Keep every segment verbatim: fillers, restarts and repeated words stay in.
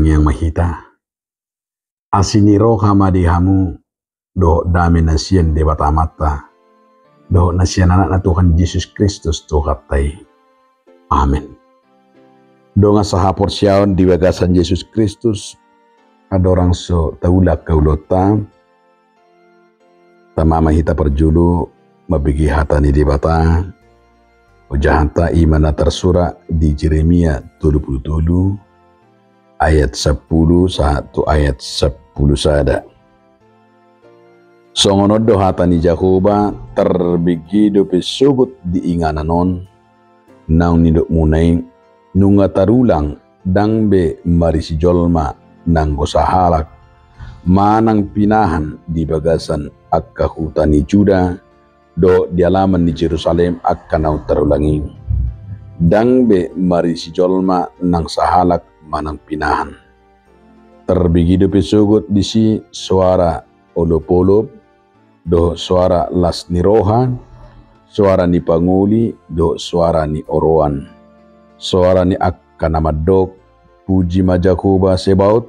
Tangiang ma hita. Asi ni roha ma di hamu dohot dame na sian Debata Amanta dohot na sian Anakna Tuhan Jesus Kristus Tuhanta i. Amen. Dongan sahaporseaon di bagasan Jesus Kristus, andorang so taula angka ulaonta, tama ma hita parjolo mambege hata ni Debata. Ojahanta i ma na tarsurat di Jeremia tolu pulu tolu ayat sampulu sahat tu ayat sampulu sada. Songon on do hata ni Jahowa: Tarbege dope sogot di inganan on naung nidokmuna i, nunga tarulang, ndang be marisi jolma nanggo sahalak manang pinahan di bagasan angka huta ni Juda dohot di alaman ni Jerusalem angka naung tarulang i. Ndang be marisi jolma nang sahalak manang pinahan. Tarbege dope sogot disi soara olopolop, dohot soara las ni roha, soara ni pangoli, dohot soara ni oroan, soara ni angka na mandok: Puji ma Jahowa Zebaot,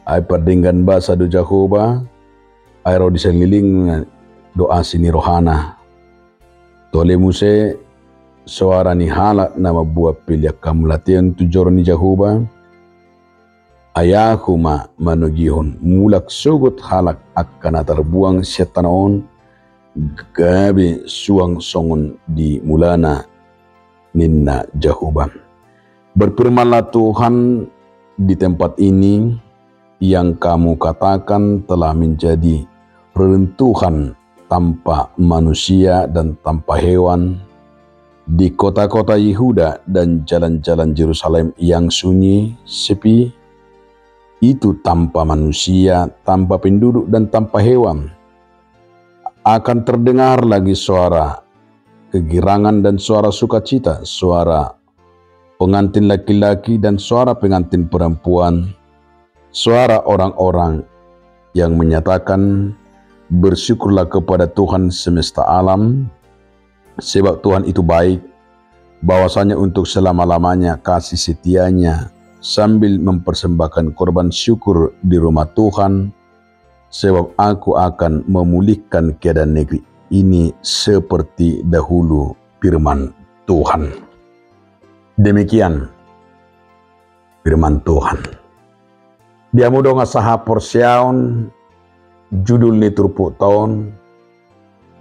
ai pardenggan basa do Jahowa, ai ro di salelengna do asi ni rohana. Tole muse soara ni halak na mamboan pelean hamauliateon tu joro ni Jahowa. Ai ahu ma manogihon mulak sogot halak angka na tarbuang sian tano on, gabe suang songon di mulana, ninna Jahowa. Berfirmanlah Tuhan di tempat ini, yang kamu katakan telah menjadi reruntuhan tanpa manusia dan tanpa hewan, di kota-kota Yehuda dan jalan-jalan Jerusalem yang sunyi, sepi, itu tanpa manusia, tanpa penduduk, dan tanpa hewan. Akan terdengar lagi suara kegirangan dan suara sukacita, suara pengantin laki-laki dan suara pengantin perempuan, suara orang-orang yang menyatakan, "Bersyukurlah kepada Tuhan semesta alam, sebab Tuhan itu baik, bahwasanya untuk selama-lamanya kasih setia-Nya," sambil mempersembahkan korban syukur di rumah Tuhan, "Sebab Aku akan memulihkan keadaan negeri ini seperti dahulu," firman Tuhan. Demikian firman Tuhan. Di hamu dongan sahaporseaon, judul ni turpukta on,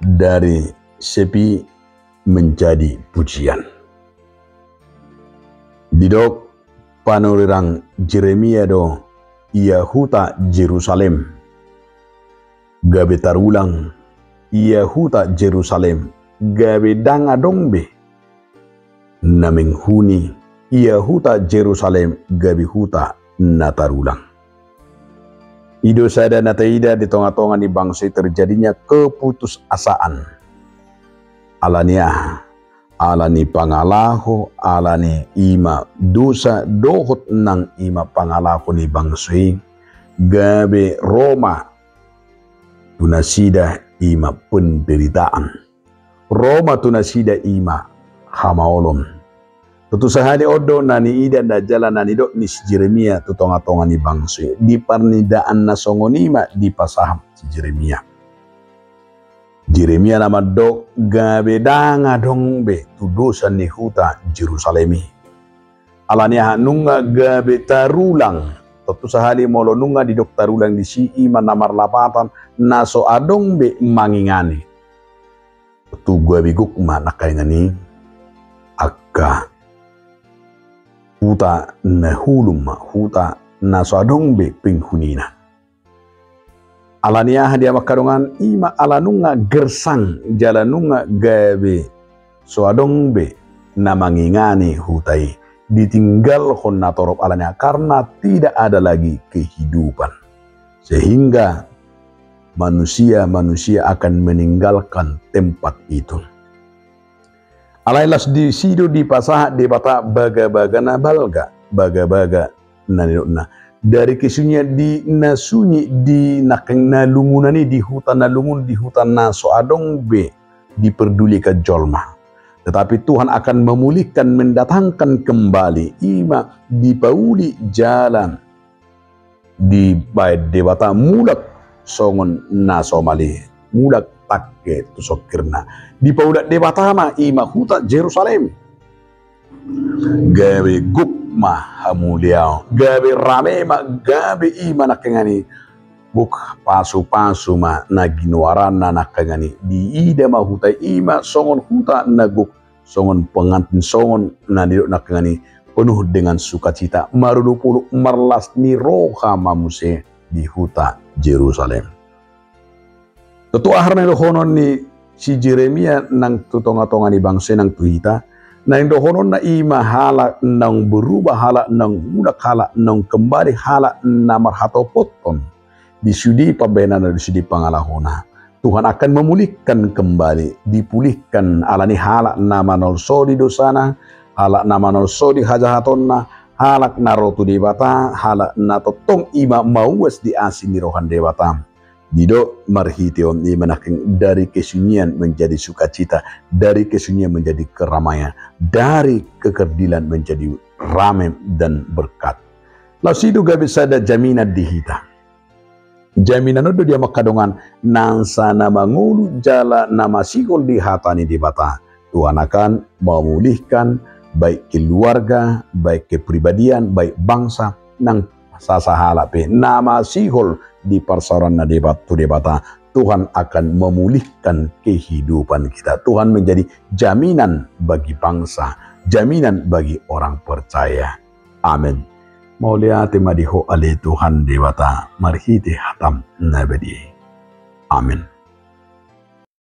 Dari Sepi Menjadi Pujian. Didok panurirang Jeremia do ia huta Jerusalem gabe tarulang, ia huta Jerusalem gabe ndang adong be na menghuni, ia huta Jerusalem gabe huta na tarulang. I do sada na taida di tonga-tonga ni bangso i terjadinya keputusasaan. Ala ni aha? Ala ni pangalaho, ala ni i ma dosa dohot nang i ma pangalaho ni bangso i, gabe ro ma tu nasida i ma penderitaan. Ro ma tu nasida i ma hamaolon. Tontu sahali on do na niida na jala na nidok ni si Jeremia tu tonga-tonga ni bangso i. Di parnidaan na songon i ma dipasahat si Jeremia. Jeremia na mandok gabe ndang adong be tu dosa ni huta Jerusalem i. Ala ni aha? Nunga gabe tarulang. Tontu sahali molo nunga didok tarulang disi, i ma na marlapatan na so adong be mangingani. Tontu gabe gok ma nangkaningan i angka huta na hulum ma, huta na so adong be penghunina. Ala ni aha di hamu angka dongan? I ma ala nunga gersang jala nunga gabe so adong be na mangingani huta i, ditinggalhon na torop ala ni aha? Karena tidak ada lagi kehidupan. Sehingga manusia-manusia akan meninggalkan tempat itu. Alai laos disi do dipasahat Debata bagabaga na balga, bagabaga na nidokna. Dari kesunyian di na sunyi, di nangkin na lungunan i, di huta na lungun, di huta na so adong be diperdulikan jolma. Tetapi Tuhan akan memulihkan, mendatangkan kembali, i ma dipauli jalan dibaen Debata mulak songon na so male, mulak tangke tu songkirna. Dipaulak Debata ma i ma huta Jerusalem. Gabe gok ma hamuliaon, gabe rame ma, gabe i ma nangkiningan i gok pasupasu ma na ginoaranna nangkiningan i. Diida ma huta i ma songon huta na gok, songon pengantin, songon na nidok nangkiningan i penuh dengan sukacita, marolopolop marlas ni roha ma muse di huta Jerusalem. Tontu aha na nidohonon ni si Jeremia nang tu tongatonga ni bangso i nang tu hita? Na nidohononna i ma halak naung berubah, halak naung mulak, halak naung kembali, halak na marhatopothon di sude pambahenanna, di sude pangalahona. Tuhan akan memulihkan kembali, dipulihkan, alani halak na manolsoli dosana, halak na manolsoli hajahatonna, halak na ro tu Debata, halak na tongtong i ma mauas di asi ni roha ni Debata. Didok marhite on i ma nangkin, dari kesunyian menjadi sukacita, dari kesunyian menjadi keramaian, dari kekerdilan menjadi rame dan berkat. Laos i do gabe sada jaminan di hita. Jaminan on do di hamu angka dongan, nasa na mangolu jala na masihol di hata ni Debata. Tuhan akan memulihkan baik keluarga, baik kepribadian, baik bangsa, nang sasahalak pe na masihol di parsaoran na debat tu Debata. Tuhan akan memulihkan kehidupan kita. Tuhan menjadi jaminan bagi bangsa, jaminan bagi orang percaya. Amen. Mauliate ma di Ho ale Tuhan Debata, marhite hataM na badia i. Amen.